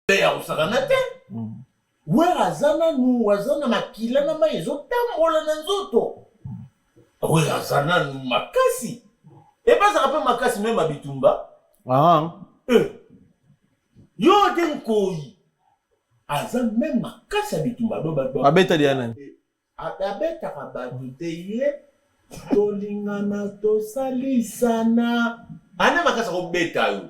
Ya kosakana te. Wera aza nanu, aza na makila na mai ezotambola na nzoto. Wera aza nanu makasi, ebazaka mpe makasi meme bitumba. Ah. Eh. Yo te nkoyi aza meme makasi ya bitumba do bato. Abeta dia nani? Abetaka bato te ye. Tolingana, tosalisana. Ana makasi akobeta yo,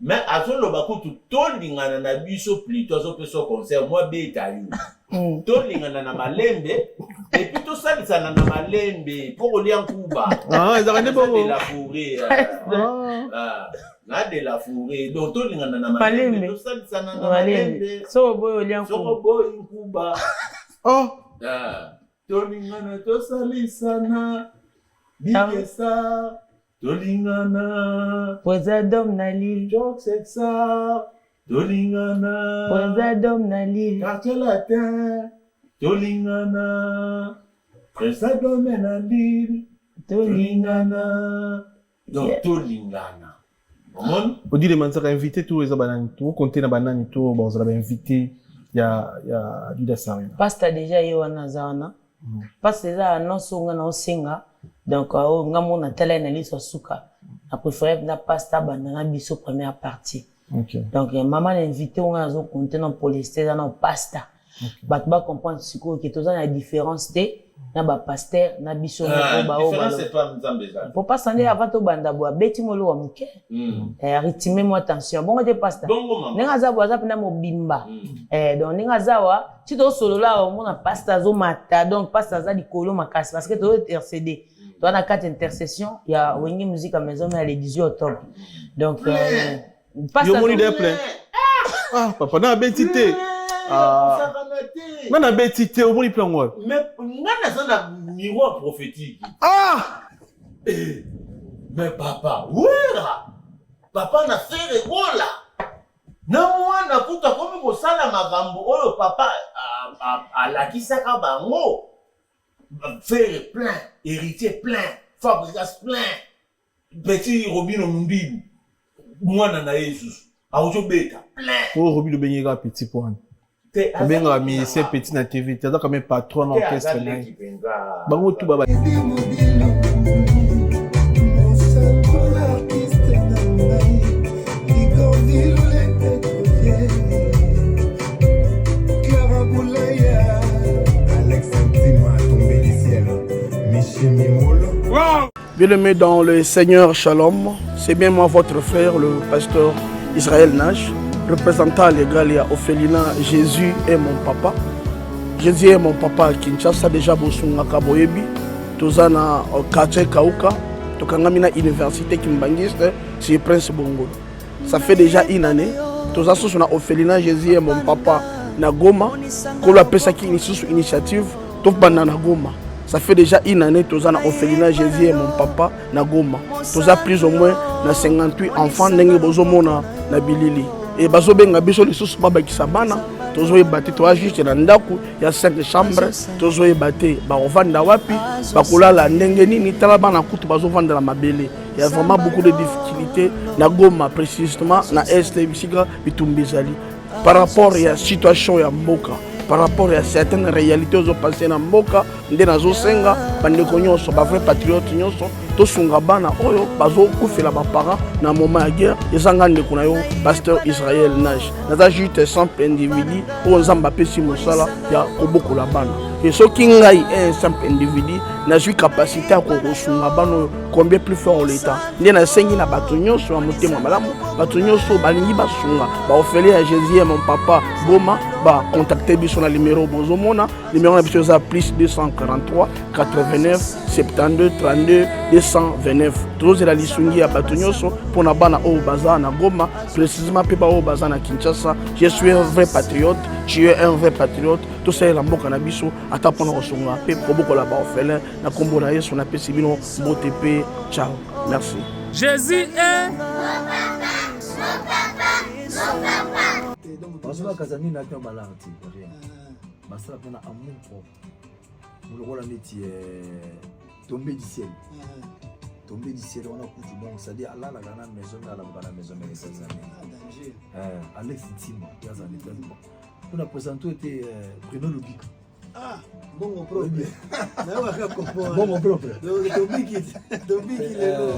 mais azoloba kutu tolingana na biso plutôt azopesa yo conseil mwa beta yo. Tolingana na malembe et puis tosalisana na malembe mpo kolia nkuba. Ah, ezalaka nde bongo. De la forêt. Ah, na de la forêt, donc tolingana na malembe, tosalisana na malembe. Soko oboyi olia nkuba. Soko oboyi nkuba. Oh. Ah. Tolingana, tosalisana, bikesa, tolingana. Poza dom na Lille. Joksexa, tolingana. Poza dom na Lille. Quartier Latin, tolingana. Presa dome na Lille, tolingana. Donc tolingana. Omoni? Odile Manzaka, invité to eza banani? To compter na banani to bazala ba invité ya Adidas Arena? Pasta déjà ye wana aza wana. Pasta eza annonce oyo nga na osenga. Donc oyo nga mona tala ye na liso ya suka. Na préféré na pasta banda na biso première partie. Donc mama na invité oyo nga nazo compter na poleste eza na pasta. Bato ba comprendre sikoyo ke toza na différence te na ba pasteur na biso moko ba oyo. Po pasta nde avant tobanda boye abeti mwa eloko ya moke, arythme mwa tension bongo te. Pasta ndenge aza boye, aza mpena mobimba. Donc ndenge aza wa ti tosolola awa, omona pasta azomata. Donc pasta aza likolo makasi parce que tozo intercéder, toza na kati intercession ya Wenge Musique ya Maison Mère le 18 octobre. Donc yo moni de plein. Ah papa, na abeti te. Nga na abeti te, omoni plan wapi? Mais nga naza na miroir prophétique. Ah. Eh, mais papa Wera, papa na Ferre Gola na mwana kutu akomi kosala makambo oyo papa alakisaka bango. Ferre plein, Héritier plein, Fabregas plein, petit Robino Mundibu, mwana na ye lisusu akozobeta plein. Oyo Robino obengeka petit po wana obengaka musicien petit na TV te, aza quand même patron na orchestre na ye, bango tu ba. Bien-aimé dans le Seigneur, Shalom. C'est bien moi, votre frère, le pasteur Israël Nash, représentant légal ya orphelinat Jésus est mon papa. Jésus est mon papa à Kinshasa, déjà bosungaka boyebi. Toza na quartier Kauka, tokangami na université Kimbangiste, c'est Prince Bongolo. Ça fait déjà une année. Toza susu na orphelinat Jésus est mon papa na Goma. Kolo apesaki lisusu initiative tobanda na Goma. Ça fait déjà une année toza na orphelinat Jésus est mon papa na Goma. Toza plus ou moins na 58 enfants ndenge bozomona na bilili. E bazobenga biso lisusu babakisa bana, tozoyeba te. Toza juste na ndako ya 5 chambre, tozoyeba te bakovanda wapi, bakolala ndenge nini. Tala bana kutu bazovanda na mabele. Il y a vraiment beaucoup de difficultés na Goma, précisément na est bisika bitumba ezali. Par rapport ya situation ya mboka, par rapport ya certaines réalités ozopase na mboka, nde nazosenga bandeko nyonso, bavrai patriote nyonso, tosunga bana oyo bazokufela baparent na moment ya guerre. Eza nga ndeko na yo, pasteur Israel Nage. Naza juste simple individu oyo Nzambe apesi mosala ya kobokola bana. E soki ngai un simple individu nazwi capacité ya kosunga bana oyo, combien plus fort l'État? Nde nasengi na bato nyonso ya motema malamu, bato nyonso balingi basunga baorphelin ya Jésus ya mon papa Goma, bacontacte biso na numero bozomona. Numéro na biso eza plus 243 89 72 32 229. Tozozela lisungi ya bato nyonso mpona bana oyo baza na Goma, précisément mpe baoyo baza na Kinshasa. Je suis un vrai patriote, tu es un vrai patriote. Tosalela mboka na biso ata mpona kosunga mpe kobokola baorphelin. Na nkombo na Yesu napesi bino mbote mpe ciao, merci. Jésus est bazolakaza nini ata balaka te rien, basala mpona amour propre, lokola neti tombe du ciel. Tombé du ciel wana kutu donc c'est-à-dire alalaka na maison mère, alamuka na maison mère États-Unis. Ah, danger. Alex Ntima ye aza na États-Unis. Mpona présente oyo te, Bruno Lubika. Ah, bongo propre. Nayokaka kombo wana. Bongo propre. Donc, tobiki, tobiki lelo.